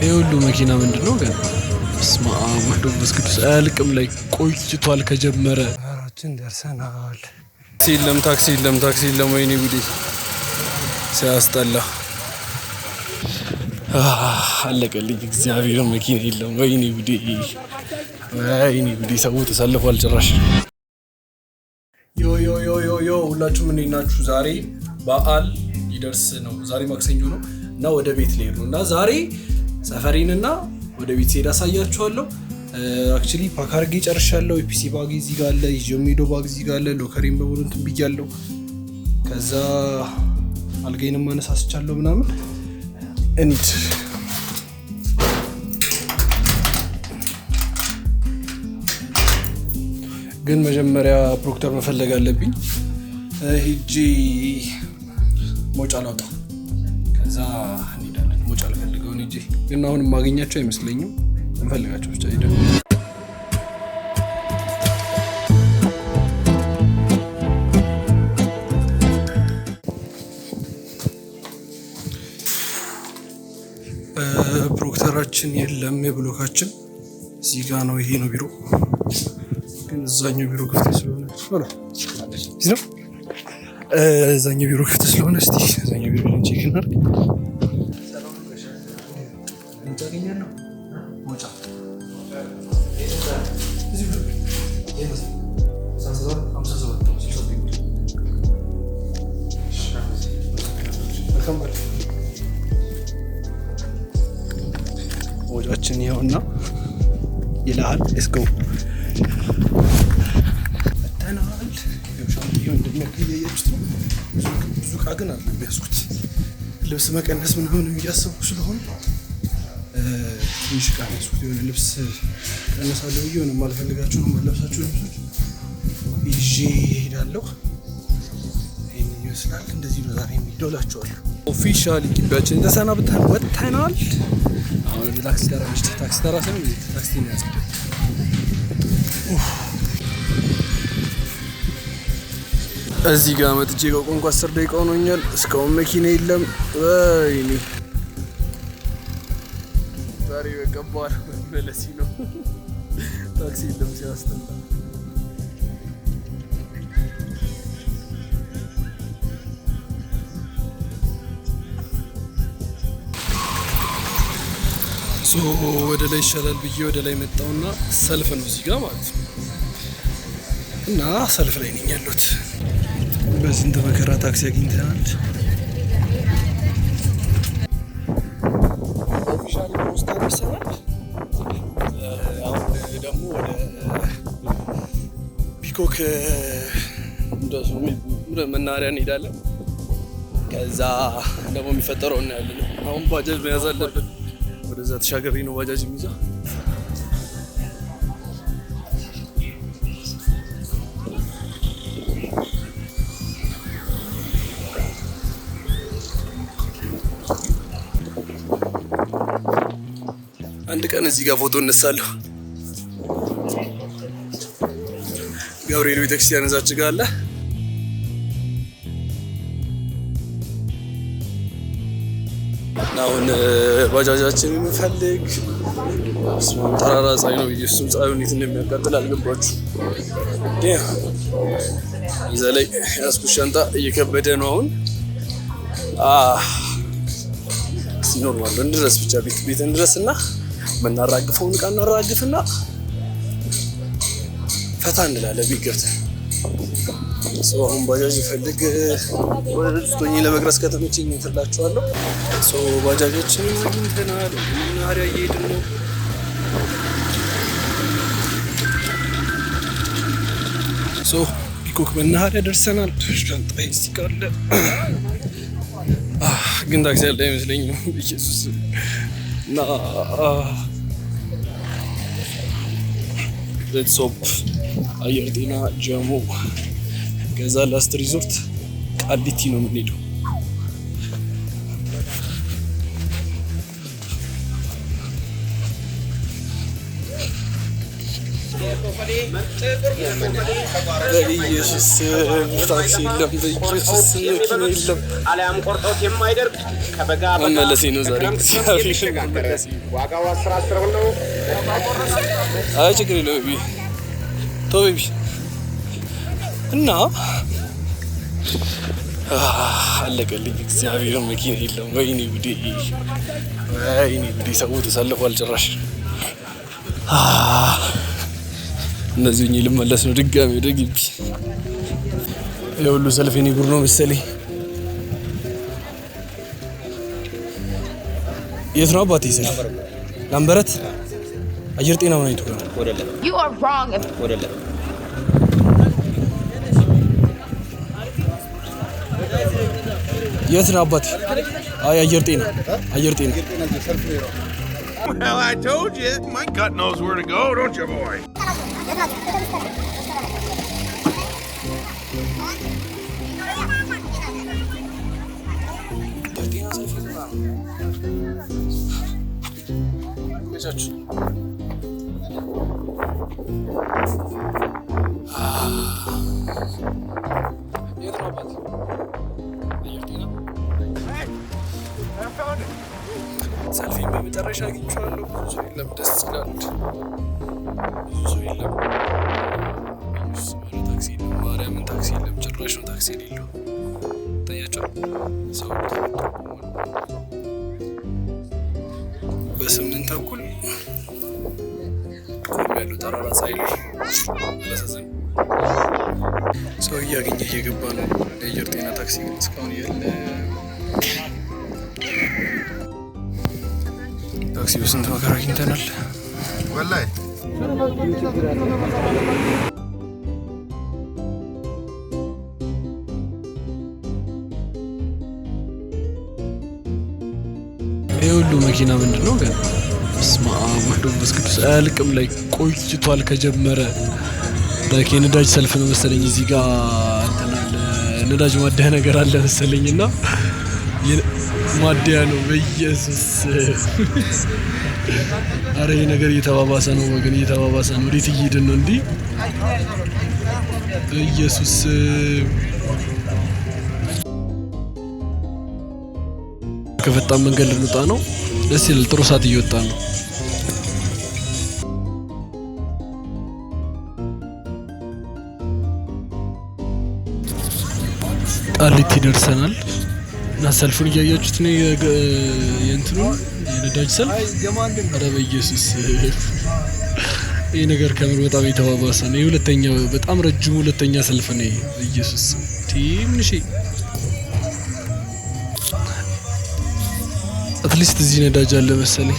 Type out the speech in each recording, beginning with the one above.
ይህ ሁሉ መኪና ምንድን ነው ግን? በስመ አብ ወወልድ ወመንፈስ ቅዱስ አያልቅም። ላይ ቆይቷል ከጀመረ። ችን ደርሰናል። ታክሲ የለም፣ ታክሲ የለም፣ ታክሲ የለም። ወይኔ ጉዴ ሲያስጠላ። አለቀልኝ። እግዚአብሔር መኪና የለም። ወይኔ ጉዴ፣ ወይኔ ጉዴ። ሰው ተሰልፏል ጭራሽ። Yo yo yo yo yo፣ ሁላችሁም እንዴት ናችሁ? ዛሬ በዓል ሊደርስ ነው። ዛሬ ማክሰኞ ነው እና ወደ ቤት ልሄድ ነው እና ዛሬ ሰፈሬንና ወደ ቤት ስሄድ አሳያችኋለሁ። Actually pack አድርጌ ጨርሻለሁ። የ PC bag እዚህ ጋር አለ፣ ይዤ የምሄደው bag እዚህ ጋር አለ። Locker ኤን በሙሉ እንትን ብያለሁ። ከዛ አልጋዬንም አነሳስቻለሁ ምናምን እንሂድ። ግን መጀመሪያ proctor መፈለግ አለብኝ። ሄጄ መውጫ ላውጣ፣ ከዛ እንሄዳለን። መውጫ ልፈልገውን ሄጄ ግን አሁን የማገኛቸው አይመስለኝም። እንፈልጋቸው ብቻ ሄደን። Proctor ኣችን የለም። የብሎካችን እዚህ ጋ ነው። ይሄ ነው ቢሮ፣ ግን እዛኛው ቢሮ ክፍት ስለሆነ ነው። እዛኛው ቢሮ ክፍት ስለሆነ እስቲ እዛኛው ቢሮ check እናድርግ። መውጫ መውጫችን ይኸውና ይልሃል። Let's go፣ መተናል። ሻንጣዬው እንደሚያክል እያያችሁት ነው። ብዙ እቃ ግን አለ የሚያዝኩት፣ ልብስ መቀነስ ምናምን እያሰብኩ ስለሆነ ትንሽ እቃ ነው ያዝኩት። የሆነ ልብስ ቀነሳለሁ ብዬ የሆነ የማልፈልጋቸው ነው የማለብሳቸው ልብሶች ይዤ እሄዳለሁ። ይህን ይመስላል። እንደዚህ ነው ዛሬ የሚሄደው እላቸዋለሁ። Officially ግቢያችንን ተሰናብተን ወጥተናል። አሁን ወደ ታክሲ ተራ፣ ታክሲ ተራ ሳይሆን ታክሲ ነው ያስገደው። እዚህ ጋር መጥቼ ከቆምኩ 10 ደቂቃ ሆኖኛል። እስካሁን መኪና የለም። ወይኔ ዛሬ በቃ በኋላ መመለሴ ነው። ታክሲ የለም፣ ሲያስጠላ። So ወደ ላይ ይሻላል ብዬ ወደ ላይ መጣውና ሰልፍ ነው እዚህ ጋር ማለት ነው። እና ሰልፍ ላይ ነኝ ያለሁት። በስንት መከራ ታክሲ አግኝተናል። Officially ፖስታ ደርሰናል። አሁን ደግሞ ወደ ፒኮክ መናኸሪያ እንሄዳለን። ከዛ ደግሞ የሚፈጠረው እናያለን። አሁን ባጃጅ መያዝ አለብን። ወደዛ ተሻገሪ ነው ባጃጅ የሚይዘው። አንድ ቀን እዚህ ጋር ፎቶ እነሳለሁ። ገብርኤል ቤተክርስቲያን እዛች ጋር አለ። አሁን ባጃጃችንን እንፈልግ። ጠራራ ፀሐይ ነው። ኢየሱስም ፀሐዩ እንዴት እንደሚያቃጥል አልገባችሁ። እዛ ላይ ያዝኩት ሻንጣ እየከበደ ነው አሁን። Normal እንድረስ ብቻ፣ ቤት ቤት እንድረስ እና የምናራግፈውን እቃ እናራግፍና ፈታ እንላለን ቤት ገብተን። So አሁን ባጃጅ ይፈልግ ባጃጅ ውስጥ ሆኜ ለመቅረጽ ከተመቸኝ እንትላችኋለሁ። ባጃጃችንን አግኝተናል። ወደ መናኸሪያ እየሄድን ነው። So ፒኮክ መናኸሪያ ደርሰናል። ሻንጣ እዚህ ጋር አለ፣ ግን ታክሲ ያለ አይመስለኝም። ኢየሱስ እና let's hope። አየር ጤና ጀሞ፣ ከዛ last resort ቃሊቲ ነው የምንሄደው። በኢየሱስ ታክሲ የለም፣ በኢየሱስ መኪና የለም። አሊያም ቆርጦት የማይደርቅ ከበጋ በጋ መመለሴ ነው ዛሬ። ከክረምት ክረምት እግዚአብሔር የሚሸጋገር መመለሴ። ዋጋው 10 10 ብር ነው። አይ ችግር የለም baby፣ ቶ baby። እና አለቀልኝ። እግዚአብሔር መኪና የለም። ወይኔ ጉዴ፣ ወይኔ ጉዴ። ሰው ተሰልፏል ጭራሽ። እነዚህ ሆኜ ልመለስ ነው ድጋሚ ወደ ግቢ። የሁሉ ሰልፍ የኔ ጉድ ነው መሰለኝ። የት ነው አባቴ ሰልፍ? ላምበረት አየር ጤና ምን አይቱ ነው? You are wrong. የት ነው አባቴ? አይ አየር ጤና፣ አየር ጤና። Well, I told you, my gut knows where to go, don't you, boy? ጤና ሰልፍ የት ነው? መቻችሁ። የት ነው አባቴ? አየር ጤና ሰልፌን በመጨረሻ አግኝቼዋለሁ። ብዙ ሰው የለም፣ ደስ ይላል። ብዙ ሰው የለም። ኢየሱስ፣ ኧረ ታክሲ የለም፣ ማርያምን ታክሲ የለም፣ ጭራሽ ነው ታክሲ የሌለው። ይታያቸዋል። ሰው ተወጥሮ ቆሟል። በ8:30 ቆም ያለው ጠራራ ፀሐይ ላይ አላሳዘንም። ሰው እያገኘ እየገባ ነው። የአየር ጤና ታክሲ ግን እስካሁን የለም። ታክሲ በስንት መከራ አግኝተናል። ወላሂ። ይህ ሁሉ መኪና ምንድን ነው ግን? በስመ አብ ወወልድ ወመንፈስ ቅዱስ፣ አያልቅም። ላይ ቆይቷል ከጀመረ። Like የነዳጅ ሰልፍ ነው መሰለኝ። እዚህ ጋር እንትን አለ፣ ነዳጅ ማደያ ነገር አለ መሰለኝ እና ማደያ ነው። በኢየሱስ፣ አረ ይህ ነገር እየተባባሰ ነው ወገን፣ እየተባባሰ ነው። ወዴት እየሄድን ነው እንዲህ? በኢየሱስ፣ ከፈጣን መንገድ ልንወጣ ነው። ደስ ይላል። ጥሩ ሰዓት እየወጣ ነው። ቃሊቲ ደርሰናል እና ሰልፉን እያያችሁት ነው። የእንትኑ የነዳጅ ሰልፍ። ኧረ በኢየሱስ፣ ይህ ነገር ከምር በጣም የተባባሰ ነው። የሁለተኛ በጣም ረጅሙ ሁለተኛ ሰልፍ ነው። ይሄ በኢየሱስ ትንሽ at least እዚህ ነዳጅ አለ መሰለኝ።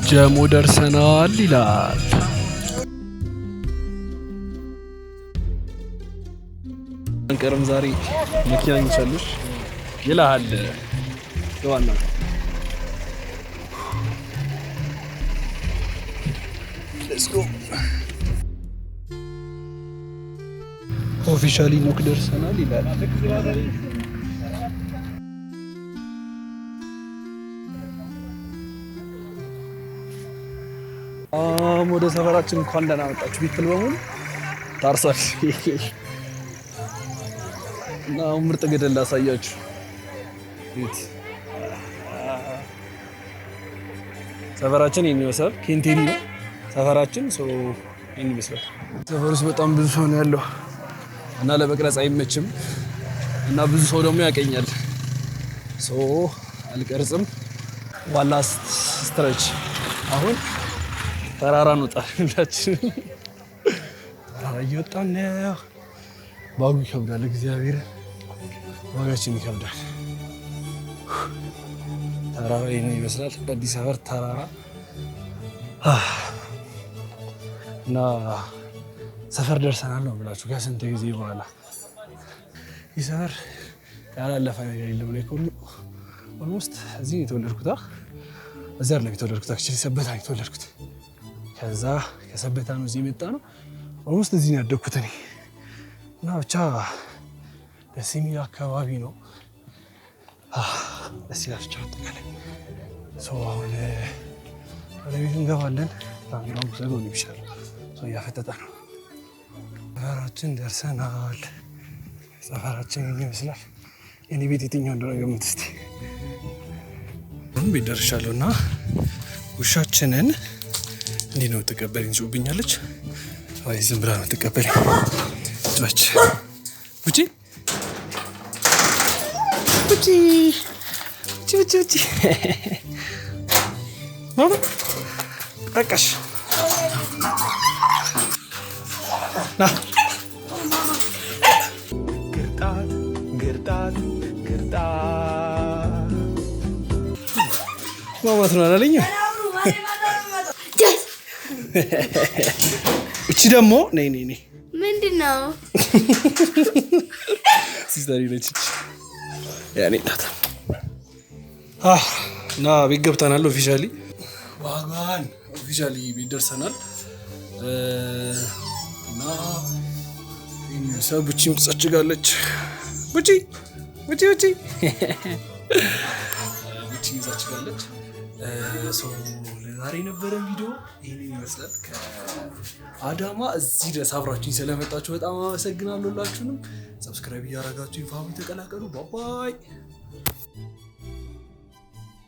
ጀሞ ደርሰናል ይላል። አንቀርም ዛሬ መኪና አግኝቻለሽ ይልሃል። ዋና let's go። Officially ኖክ ደርሰናል ይላል። ወደ ሰፈራችን እንኳን ደህና መጣችሁ people በሙሉ። ታርሷል እና አሁን ምርጥ ገደል ላሳያችሁ። ቤት ሰፈራችን ይህን ይመስላል። ኬንቴሪ ነው ሰፈራችን። ይህን ይመስላል። ሰፈር ውስጥ በጣም ብዙ ሰው ነው ያለው እና ለመቅረጽ አይመችም እና ብዙ ሰው ደግሞ ያቀኛል። So አልቀርጽም። One last stretch፣ አሁን ተራራ እንወጣለን። ሁላችንም ተራራ እየወጣን ነው። ባጉ ይከብዳል። እግዚአብሔር ዋጋችን ይከብዳል። ተራራ ይህን ይመስላል። አዲስ ሰፈር ተራራ እና ሰፈር ደርሰናል ነው ብላችሁ ከስንት ጊዜ በኋላ። ይህ ሰፈር ያላለፈ ነገር የለም። ላይ almost እዚህ ነው የተወለድኩት። እዚህ አይደለም የተወለድኩት፣ actually ሰበታ ነው የተወለድኩት። ከዛ ከሰበታ ነው እዚህ የመጣ ነው። Almost እዚህ ነው ያደግኩት እኔ እና ብቻ ደስ የሚል አካባቢ ነው። ደስ ይላል። ብቻ አጠቃላይ ሰው አሁን ወደ ቤት እንገባለን። ካሜራውን ዘገው ይሻላል። ሰው እያፈጠጠ ነው። ሰፈራችን ደርሰናል። ሰፈራችን ይመስላል። የኔ ቤት የትኛው እንደሆነ ገምት እስቲ። አሁን ቤት ደርሻለሁ እና ውሻችንን እንዴት ነው የምትቀበለኝ? ትጮህብኛለች ወይ ዝም ብላ ነው የምትቀበለኝ? ጮች ውጪ ውጪ ውጪ ውጪ ውጪ ማማ በቃሽ ና። ግርጣት ግርጣት ግርጣት። ማማት ነው አላለኝ። እቺ ደግሞ ነይ ነይ ነይ። ምንድን ነው? Sister ነች እቺ፣ ያኔ ናት። እና ቤት ገብተናል። Officially ዋጋን officially ቤት ደርሰናል። እና ቡቺም ትጸችጋለች። ቡቺ ቡቺ ቡቺ ቡቺ ይዛችጋለች። So ለዛሬ የነበረን ቪዲዮ ይህንን ይመስላል። ከአዳማ እዚህ ድረስ አብራችሁኝ ስለመጣችሁ በጣም አመሰግናለሁ። ሁላችሁንም subscribe እያደረጋችሁ family ተቀላቀሉ። Bye bye.